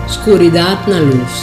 Skuridat na lus.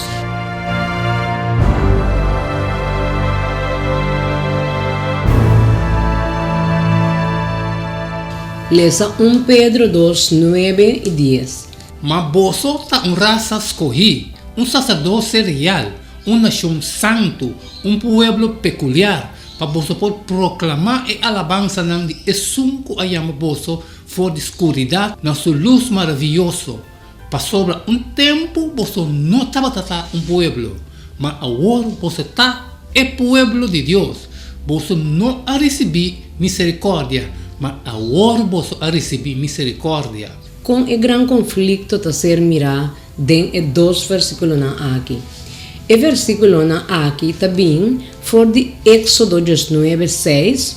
Lesa un Pedro dos, nuebe i dies. Ma boso ta un rasa skohí, un saserdose real, un nashon santu, un pueblo pekuliar, pa boso por proklamá e alabansanan di Esun ku a yama boso for di skuridat na su lus maravioso. Pasobra un tempu boso no tabata ta un pueblo, ma awor boso ta e pueblo di Dios. Boso no a risibí miserikòrdia, ma awor boso a risibí miserikòrdia. Kon e gran konflikto ta ser mirá den e dos versíkulonan aki? E versíkulonan aki ta bin for di Éksodo diesnuebe, seis.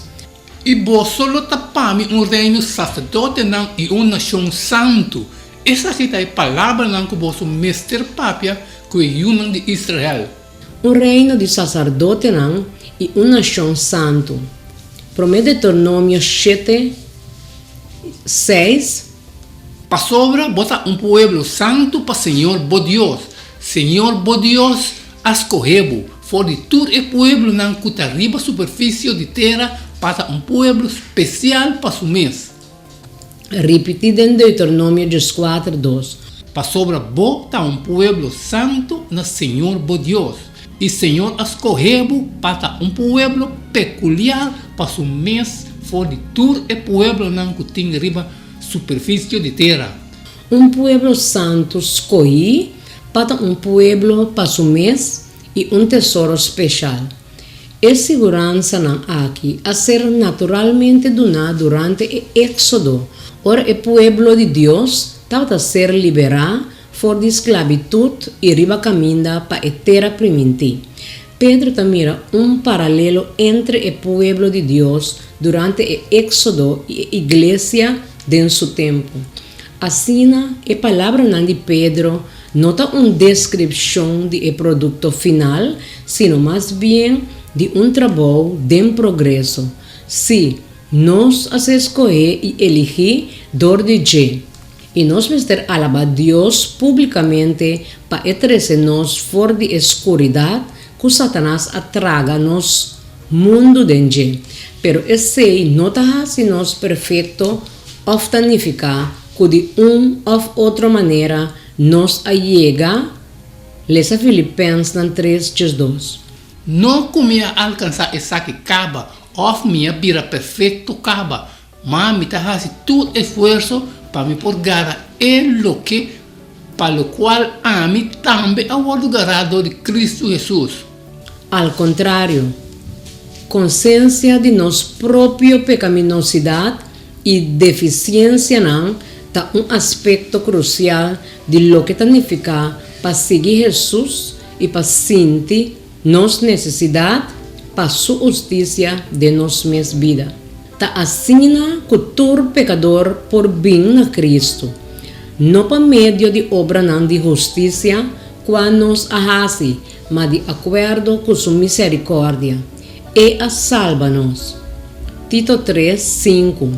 I boso lo ta pa mi un reino saserdotenan i un nashon santu. Esaki ta e palabranan ku boso mester papia ku e yunan di Israel. Un reino di saserdotenan i un nashon santu. Promé Deuteronomio shete, seis. Pasobra bo ta un pueblo santu pa señor bo Dios. Señor bo Dios a skohe bo for di tur e pueblonan ku ta riba superfisio di tera pa ta un pueblo spesial pa su mes. Ripití den Deuteronomio dieskuater, dos. Pasobra bo ta un pueblo santu na señor bo Dios, i señor a skohe bo pa ta un pueblo pekuliar pa su mes for di tur e pueblonan ku tin riba superfisio di tera. Un pueblo santu skohí pa ta un pueblo pa su mes i un tesoro speshal. E siguransanan aki a ser naturalmente duná durante e Éksodo, ora e pueblo di Dios tabata ser liberá for di sklabitut i riba kaminda pa e Tera Primintí. Pedro ta mira un paralelo entre e pueblo di Dios durante e Éksodo i e iglesia den su tempu. Asina, e palabranan di Pedro no ta un deskripshon di e produkto final, sino mas bien di un trabou den progreso. Sí, nos a ser skohé i eligí dor di dje, i nos mester alabá Dios públikamente pa e trese nos for di e skuridat ku Satanas a traga nos mundu den dje. Pero esei no ta hasi nos perfekto òf ta nifiká ku di un òf otro manera nos a yega, lesa Filipensnan tres diesdos. No ku mi a alkansá esaki kaba òf mi a bira perfekto kaba, ma mi ta hasi tur esfuerso pa mi por gara e loke pa lokual ami tambe a wòrdu gará dor di Kristu Hesus. Al kontrario, konsiensia di nos propio pekaminosidat i defisiensianan ta un aspekto krusial di loke ta nifiká pa sigui Hesus i pa sinti nos nesesidat pa Su hustisia den nos mes bida. Ta asina ku tur pekador por bin na Kristu, no pa medio di obranan di hustisia kua nos a hasi, ma di akuerdo ku Su miserikòrdia, E a salba nos. Tito tres, sinku.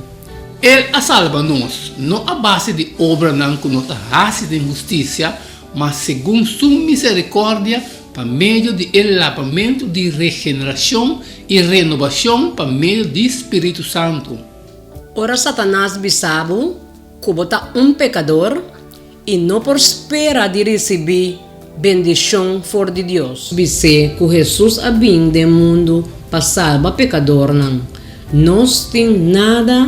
El a salba nos, no a base di obranan ku nos a hasi den hustisia, ma segun Su miserikòrdia pa medio di e labamentu di regenerashon i renobashon pa medio di Spiritu Santu. Ora Satanas bisa bo ku bo ta un pekador i no por spera di risibí bendishon for di Dios. Bis'é ku Hesus a bin den mundu pa salba pekadornan. Nos tin nada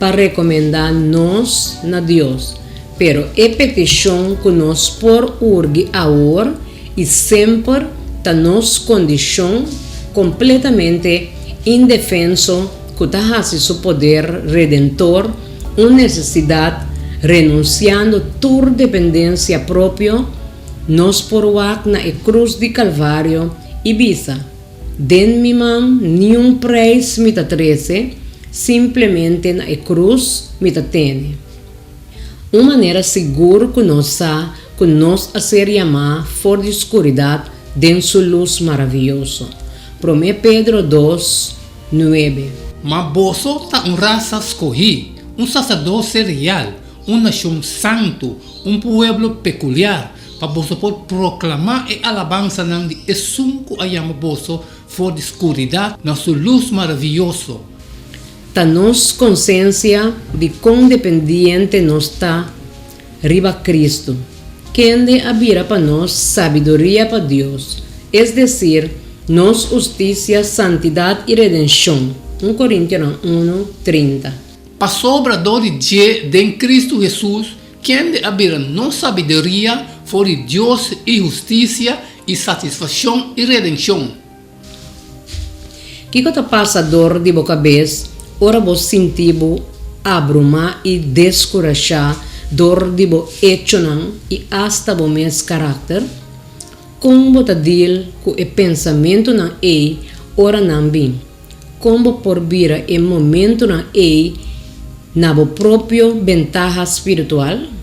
pa rekomendá nos na Dios, pero e petishon ku nos por urgi awor i semper ta nos kondishon kompletamente indefenso ku ta hasi su poder redentor un nesesidat renunsiando tur dependensia propio, nos por wak na e krus di Kalvario i bisa, Den mi man niun prijs mi ta trese, simplemente na e krus mi ta tene. Un manera sigur ku nos sa ku nos a ser yamá for di skuridat den su lus maravioso. Promé Pedro dos, nuebe. Ma boso ta un rasa skohí, un saserdose real, un nashon santu, un pueblo pekuliar, pa boso por proklamá e alabansanan di Esun ku a yama boso for di skuridat na su lus maravioso. Ta nos konsiensia di kon dependiente nos ta riba Kristu, kende a bira pa nos sabiduria pa Dios, es desir, nos hustisia, santidat i redenshon, Un Korintionan unu, 30. Pasobra dor di dje den Kristu Hesus, kende a bira nos sabiduria for di Dios i hustisia i satisfakshon i redenshon. Kiko ta pasa dor di bo kabes ora bo sinti bo abrumá i deskurashá dor di bo echonan i asta bo mes karakter? Kon bo ta deal ku e pensamentunan ei ora nan bin? Kon bo por bira e momentunan ei na bo propio bentaha spiritual?